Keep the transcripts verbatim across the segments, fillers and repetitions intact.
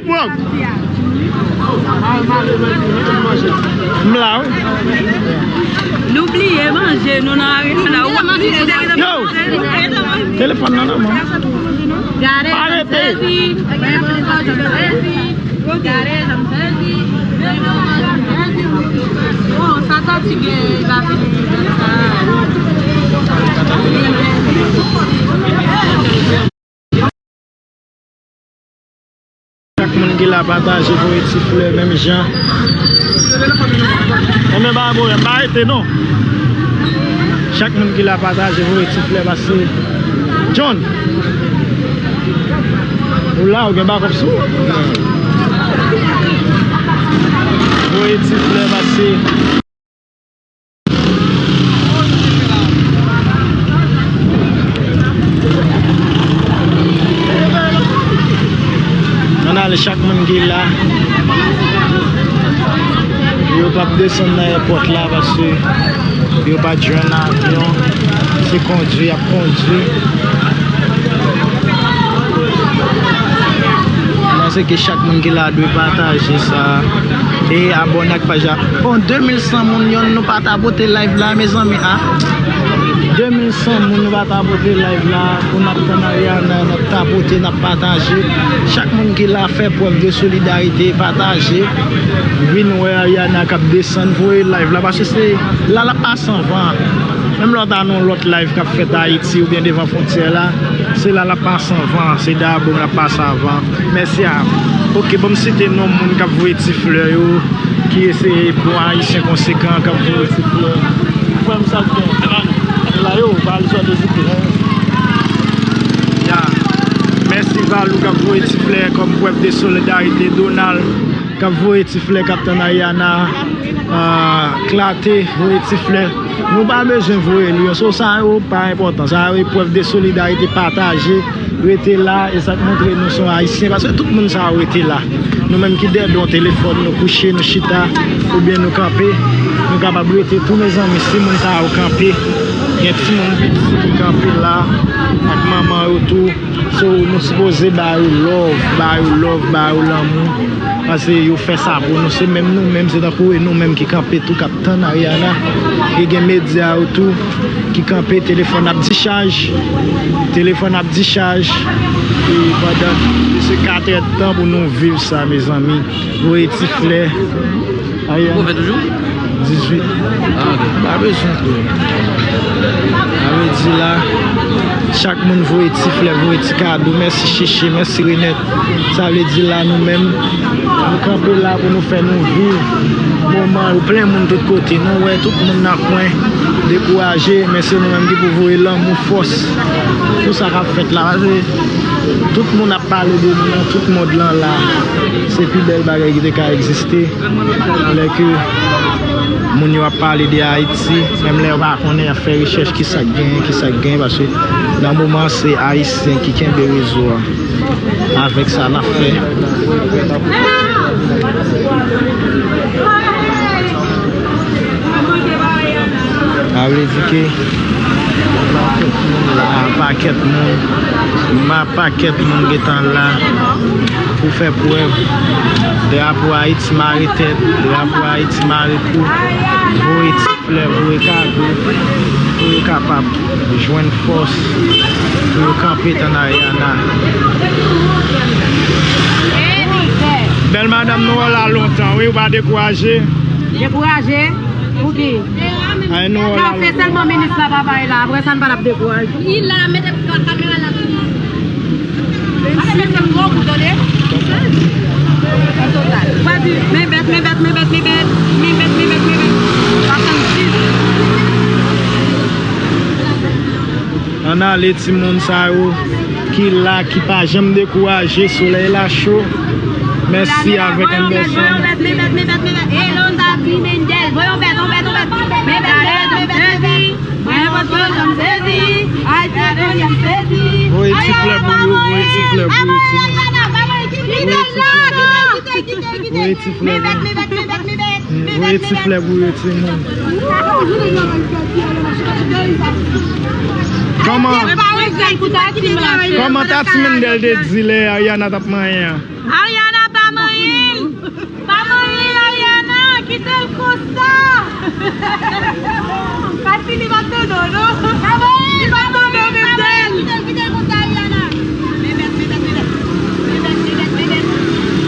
Bro. M la, wi. Nou bliye manje, nou nan Ariana. Yo! Telefòn nan nan men. Arete! Bon, sa fatige, l pa vin sa. Chak moun ki la pataje, voye ti flè menm jan. Enben, pa pwoblèm, pa rete non. Chak moun ki la pataje, voye ti flè, pase. John, ou la, ou gen bakòp sou ou? Voye ti flè, pase. Ann ale, chak moun ki la, yo p ap desann nan èpòt la paske yo pa t jwenn avyon. Se kondui y ap kondui. Mwen panse ke chak moun ki la dwe pataje sa e abòne ak paj la. Bon, de mil san moun, yon nou pa tapote live la, mezanmi, a. De mil san moun, nou pa tapote live la. Pou n ap tann Ariana, n ap tapote, n ap pataje. Chak moun ki la fè prèv de solidarite, pataje. Vin wè Ariana k ap desann, voye live la, paske se la l ap pase anvan. Menm lè w ta nan yon lòt live k ap fèt Ayiti oubyen devan fwontyè la, se la l ap pase anvan, se dabò l ap pase anvan. Mèsi a. Oke, ban m site non moun k ap voye ti flè yo, ki eseye bon Ayisyen konsekan k ap voye ti flè. Frè m, sa k gen? La yo, Valou sòti Zipline. Ya. Mèsi Valou k ap voye ti flè kòm prèv de solidarite. Donald k ap voye ti flè k ap tann Ariana. Ah, Klate voye ti flè. Nou pa bezwen voye li yo. So, sa yo pa enpòtan. Sa yo e prèv de solidarite, pataje. Rete la, e sa k montre nou se yon Ayisyen, paske tout moun sa yo rete la. Nou menm ki dèyè yon telefòn, nou kouche, nou chita, oubyen nou kanpe, nou kapab rete tou, mezanmi, si moun sa yo kanpe, gen timoun piti ki kanpe la, ak manman yo tou. So, nou sipoze ba yo love, ba yo love, ba yo lanmou. Paske yo fè sa pou nou, se menm nou menm, se tankou e nou menm ki kanpe tou, k ap tann Ariana. E gen medya yo tou ki kanpe, telefòn ap dichaj. Telefòn ap dichaj. E pandan plis ke katrè tan pou nou viv sa, mezanmi. Voye ti flè. Ariana. Ou fè toujou? Dizuit. Ah, ok. Pa bezwen tou. Sa vle di la, chak moun voye ti flè, voye ti kado. Mèsi Chichi, mèsi Renette. Sa vle di la nou menm, nou kanpe la pou nou fè nou viv moman yo. Plen moun tout kote. Nou wè tout moun nan kwen, dekouraje, men se nou menm ki pou voye lanmou, fòs. Pou sa k ap fèt la, paske tout moun ap pale de nou nan tout mond lan la. Se pi bèl bagay ki te ka egziste. Lè ke moun yo ap pale de Ayiti, menm lè yo pa konnen, y ap fè rechèch kisa k genyen, kisa k genyen, paske nan moman se Ayisyen ki kenbe rezo a avèk sa n ap fè. Sa vle di ke yon pakèt moun, yon pakèt moun gentan la pou fè prèv. Drapo Ayiti mare tèt, drapo Ayiti mare kou, voye ti flè, voye kado, pou yo kapab jwenn fòs, pou yo kanpe tann Ariana. Bèl madanm, nou wè w la lontan, wi, ou pa dekouraje. Dekouraje? Pou ki? Ay, nou wè w la lontan. Se sèlman minis la pa bay la, apre sa n pa t ap dekouraje. Li la, mete kamera la sou li. Menm si se gwo kou, tande. An total. Ou pa di, men bèt, men bèt, men bèt, men bèt. Men bèt, men bèt, men bèt. Swasanndiz. Ann ale, timoun sa yo ki la, ki pa janm dekouraje, solèy la cho. Mèsi avèk Anderson. Men bèt, men bèt, men bèt, men bèt. Hello, Tati Mendel. Voye yon bèt, yon bèt, yon bèt. Men bèt, men bèt, men bèt, men bèt. Mwen, mwen, mwen, m sezi. Ayiti, m sezi. Voye ti flè pou yo, voye ti flè pou yo, timoun. Voye ti flè pou yo. Voye ti flè pou yo, timoun. Kòman, kòman Tati Mendel te di lè Ariana t ap manyen an? Ariana pa manyen l. Pa manyen l, Ariana. Kite l konsa. Pati li pa tande w, non. Pa manyen l, pa manyen l, kite l, kite l konsa, Ariana.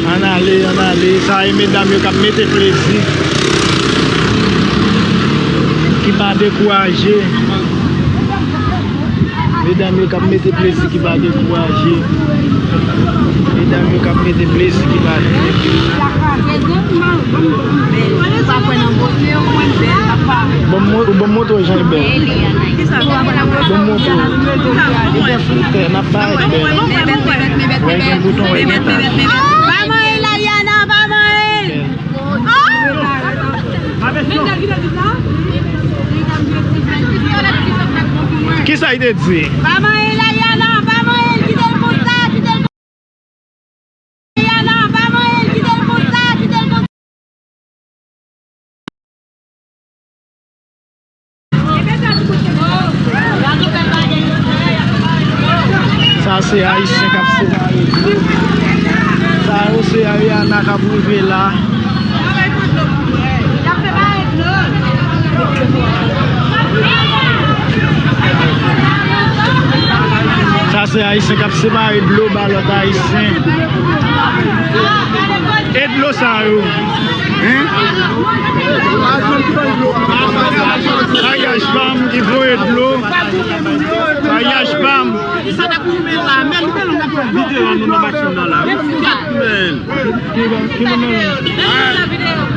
Ann ale, ann ale. Sa e medam yo k ap mete plezi. Ki pa dekouraje. Medam yo k ap mete plezi, ki pa dekouraje. Medam yo k ap mete plezi, ki pa. Ban m mo-, ban m montre w jan l bèl. Ban m montre w. Li gen filtè, n ap parèt bèl. Wè, gen bouton, wè, gen tan. Pa manyen l, Ariana, pa manyen l. Kisa l te di? Pa manyen l, Ariana, pa manyen l, kite l konsa, kite l konsa. Ariana, pa manyen l, kite l konsa, kite l konsa. Sa se Ayisyen k ap separe dlo. Sa yo se Ariana k ap rive la. Sa se Ayisyen k ap separe dlo ba lòt Ayisyen. E dlo sa yo. Hein? Maryaj pa m ki voye dlo. Maryaj pa m. Sa t ap rive la, men nou te nan fè videyo nou nan machin nan la. Men. Ki, ki nimewo?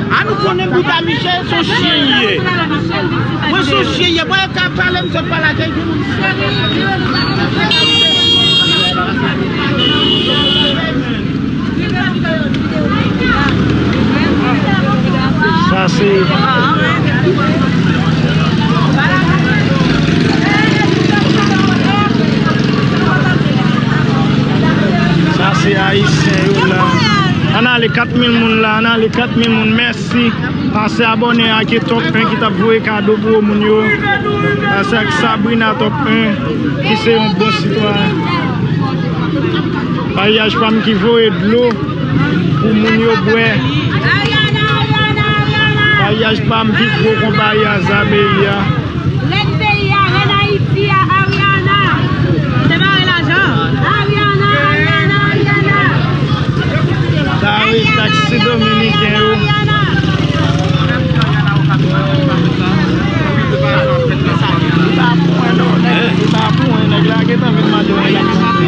A, nou konnen Bouda Michel se yon chyen li ye. Mwen se yon chyen li ye. Mwen ka pale, m sot pale ak li. Sa se, sa se Ayisyen yo la. Ann ale kat mil moun la, ann ale kat mil moun. Mèsi. Pase abòne ak Top en ki t ap voye kado pou moun yo. Pase ak Sabrina Top en ki se yon bon sitwayen. Maryaj pa m ki voye dlo pou moun yo bwè. Maryaj pa m pi gwo konpayi a Zabeya. Lèn peyi a, lèn Ayiti a, Ariana. Se mare lajan. Ariana, Ariana, Ariana. Sa yo e taksi dominiken yo. Li pa pou mwen non, nèg. Li pa pou mwen, nèg la gentan vin mande mwen taksi.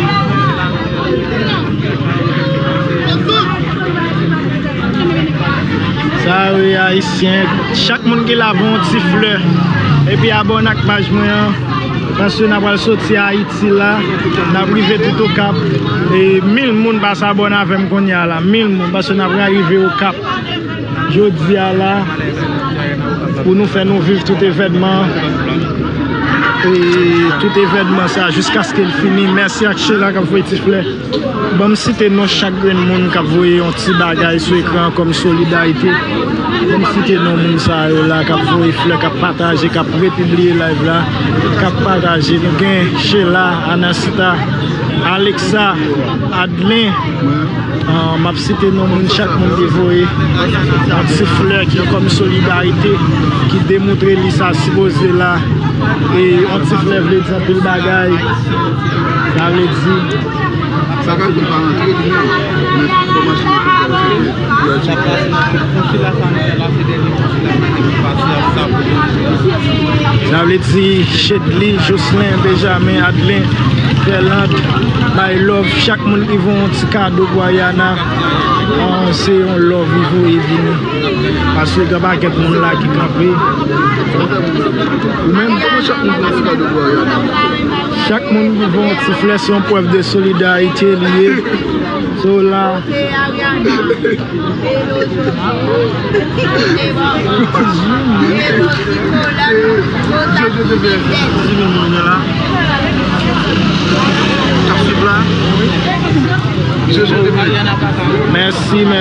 Sa yo e Ayisyen. Chak moun ki la, voye yon ti flè. Epi abòne ak paj mwen an. Paske n ap pral soti Ayiti la. N ap rive tout Okap. E mil moun pase abòne avè m kounye a la. Mil moun. Paske n ap rive Okap. Jodi a la. Pou nou fè nou viv tout evènman. E tout evènman sa jiskaske l fini. Mèsi ak Sheila k ap voye ti flè. Ban m site non chak grenn moun k ap voye yon ti bagay sou ekran an kòm solidarite. Ban m site non moun sa yo la k ap voye flè, k ap pataje, k ap repibliye live la, k ap pataje. Nou gen Sheila, Anasita, Alexa, Adlen. Ah, m ap site non moun, chak moun ki voye yon ti flè ki kòm solidarite, ki demontre li sa sipoze la. E yon ti flè vle di anpil bagay. Sa vle di, sa ka vin pa rantre li menm, men fòmasyon yo fè l fè pou l al chita. Sa vle di Chedly, Jocelyn, Benjamin, Adlen, Ferland, bay love, chak moun ki voye yon ti kado pou Ariana, ah, se yon love li voye vini. Paske gen pakèt moun la ki kanpe. Ou menm, kòman chak moun pran ti kado pou Ariana? Chak moun ki voye yon ti flè, se yon prèv de solidarite li ye. So la. Jojo te fè. Di moun moun yo la. K ap swiv la. Jojo te fè. Mèsi, mèsi.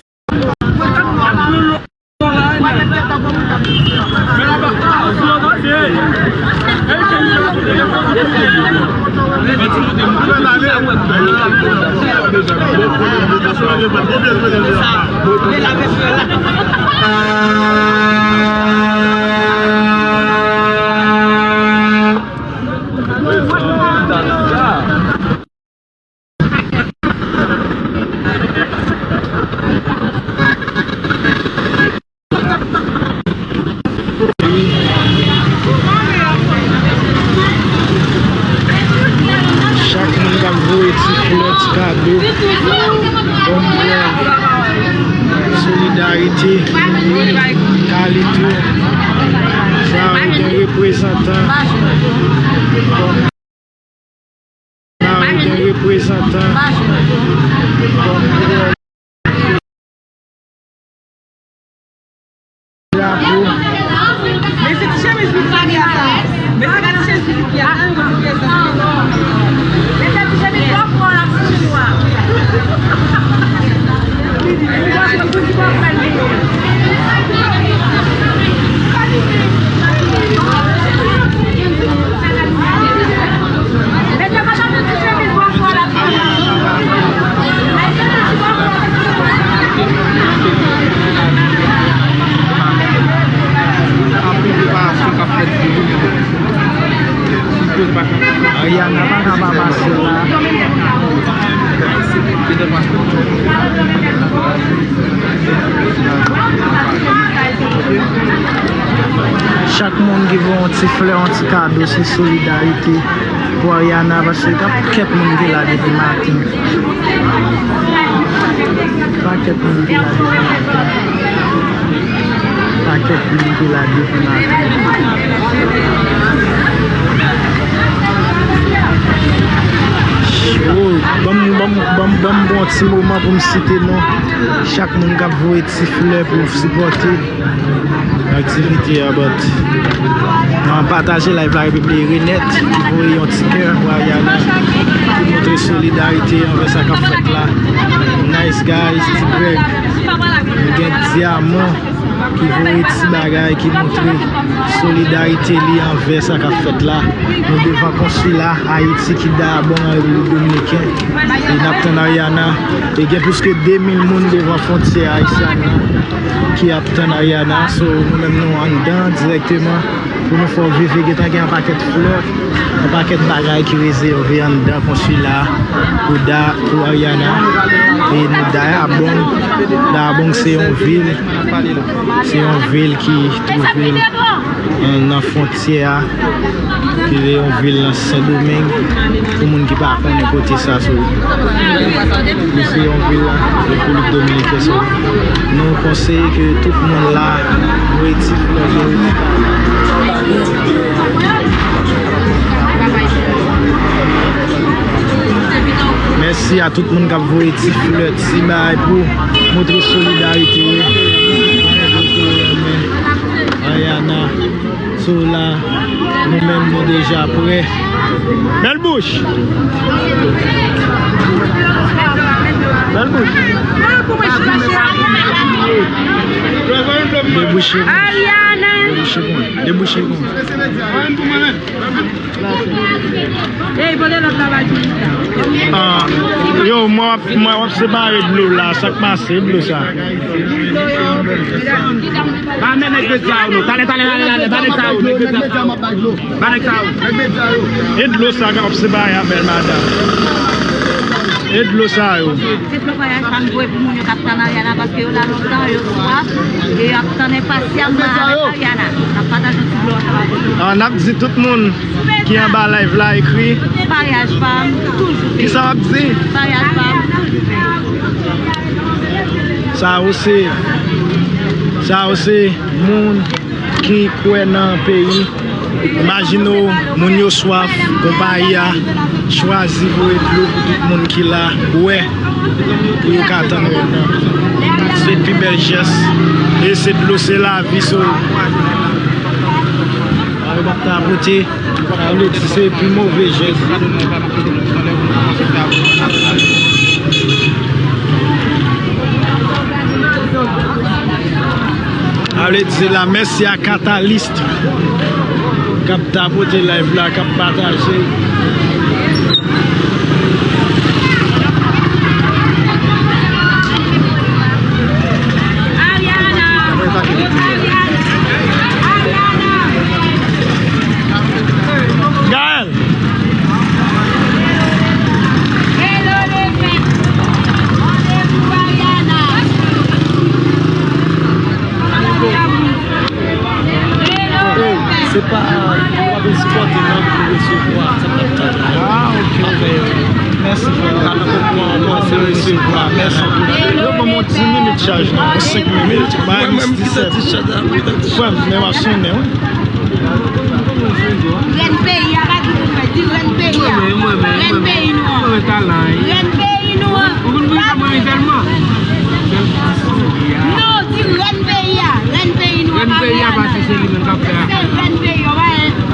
Chak moun k ap voye ti flè, ti kado, bon, bon, solidarite, Kalito, sa yo gen reprezantan. Sa yo gen reprezantan. Drapo. Men se ti chemiz misye ki a sa. Men se gade chemiz misye ki a sa. Men se ti chemiz bò fò la sou chemiz nwa. Anpil preparasyon k ap fèt pou Ariana pa ka pa pase la. Chak moun ki voye yon ti flè, yon ti kado, se solidarite pou Ariana, paske gen pakèt moun ki la depi maten. Pakèt moun ki la depi maten. Pakèt moun ki la depi maten. Oh, ban m, ban m, ban m, ban m bon ti moman pou m site non chak moun k ap voye ti flè pou sipòte aktivite a, but, ann pataje live la epi bliye Renette ki voye yon ti kè pou Ariana, ki montre solidarite anvè sa k ap fèt la. Nice guys, Ti Greg. Nou gen Diamond ki voye ti bagay, ki montre solidarite li anvè sa k ap fèt la. Nou devan konsila Ayiti ki Dayabong an Repiblik Dominiken. E n ap tann Ariana. E gen plis ke de mil moun devan fwontyè ayisyèn nan ki ap tann Ariana. So, nou menm nou anndan dirèkteman pou nou fè w viv. Gentan gen yon pakèt flè, yon pakèt bagay ki rezève anndan konsila pou Da, pou Ariana. E nou Dayabong. Dayabong se yon vil, se yon vil ki twouve l, eh, nan fwontyè a, ki se yon vil nan Sendomeng, pou moun ki pa konnen kote sa, so, li se yon vil la Repiblik Dominiken, so, nou konseye ke tout moun la voye ti flè yo. Mèsi a tout moun k ap voye ti flè, ti bagay pou montre solidarite yo. Ariana, so la, nou menm nou deja prè. Bèl bouch! Bèl bouch! Debouche pou mwen. Debouche pou mwen. Debouche pou mwen. Ey, pote lòt la ba Jimmy sa. Ah, yo, mwen w ap, mwen w ap separe dlo la, sa k pase, dlo sa. Pa men nèg medya yo non. Talè, talè, talè, talè, ba nèg sa yo, nèg medya. Ba nèg sa yo. E dlo sa k ap separe a bèl madanm. E dlo sa yo. Se dlo vwayaj pa m voye pou moun yo k ap tann Ariana, paske yo la lontan, yo swaf, e y ap tann enpasyamman avèk Ariana. N ap pataje yon ti dlo ansanm avèk yo. Ah, n ap di tout moun ki anba live la ekri. Maryaj pa m toujou peye. Kisa w ap di? Maryaj pa m toujou peye. Sa yo se, sa yo se moun ki kwè nan peyi. Imajine w, moun yo swaf, konpayi a chwazi voye dlo pou tout moun ki la bwè, pou yo ka tann Ariana. Se pi bèl jès, e se dlo, se lavi, so. Sa yo p ap tapote, sa vle di se pi move jès. Sa vle di se la, mèsi a Catalyst. K ap tapote live la, k ap pataje. Gaël! Hey, se pa, yo pa vin sipòte nan pou resevwa, sa pa t ap. Ah, ok. Mèsi, frè. Pa nan konpwa ankò, se resevwa. Mèsi. Yo ban m yon dis minit chaj nan, yon senk minit. Mwen menm ki soti chaj la. Frè m, men w ap sonnen, wi. Rèn peyi a, pa di pou mwen, di rèn peyi a. Rèn peyi nou an. Rèn peyi nou an. Non, di rèn peyi a. Rèn peyi nou an, pa Rihanna. Se rèn peyi a, pa,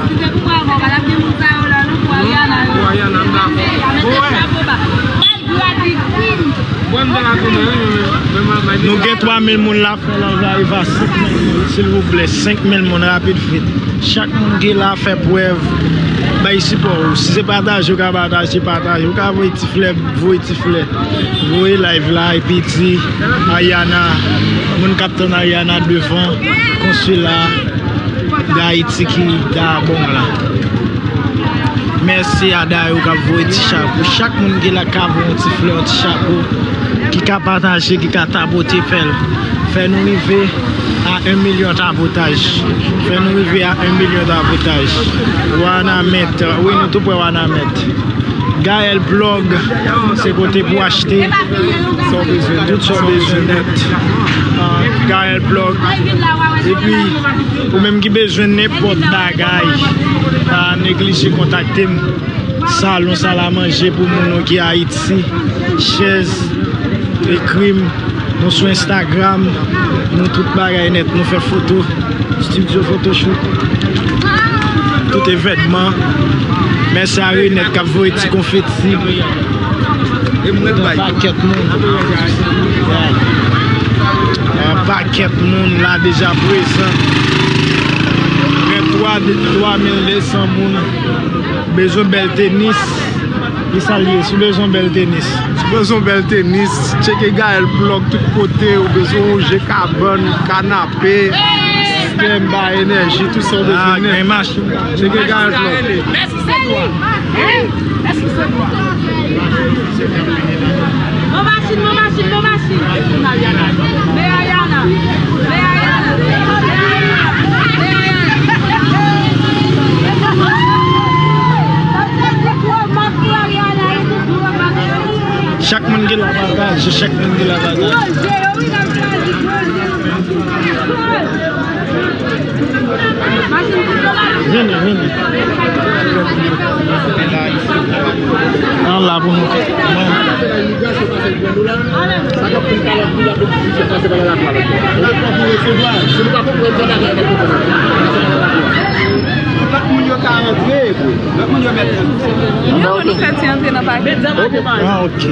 si se pou bravo, pa t ap gen moun sa yo la, non, pou Rihanna yo. Rèn peyi a, mete bravo ba. Bay gradi, Queen. Nou gen twa mil moun la, fè live la rive a senk mil moun, silvouplè, senk mil moun, rapid vit. Chak moun ki la, fè prèv, bay sipò w. Si se pataje, ou ka pataje, pataje. Ou ka voye ti flè, voye ti flè. Voye live la, epi di Ariana, moun k ap tann Ariana devan konsila Dayiti ki Dabong la. Mèsi a Dayo k ap voye ti chapo. Chak moun ki la ka voye yon ti flè, yon ti chapo, ki ka pataje, ki ka tapote, fè l. Fè nou rive a yon milyon tapotaj. Fè nou rive a yon milyon tapotaj. Wanament. Wi, nou tou prè Wanament. Gaël Blog, se kote pou achte tout sa w bezwen nèt. Ah, Gaël Blog. Epi, ou menm ki bezwen nenpòt bagay, pa neglije kontakte m. Salon salamanje pou moun ki Ayiti. Chèz, ekri m. Nou sou Instagram, nou tout bagay nèt, nou fè foto, studio photoshoot, tout evènman. Mèsi a Renette k ap voye ti konfeti. Yon pakèt moun. Yon pakèt moun la deja prezan. Gen twa, twa mil de san moun. Bezwen bèl tenis. Ki sa l ye? Si w bezwen bèl tenis. Si w bezwen bèl tenis, tcheke Gaël Blog tout kote. Ou bezwen yon je kabann, kanape, sperm, ba enèji, tout sa w bezwen nèt. Tcheke Gaël Blog. Mèsi, se dwa. Mèsi, se dwa. Bon machin, bon machin, bon machin. Men Ariana. Men Ariana. Men Ariana. Chak moun ki la pataje, chak moun ki la pataje. Vini, vini. An la pou nou. Lòt moun yo ka rantre, lòt moun yo mèt. Non, nou fè ti antre nan pakèt. Ah, ok.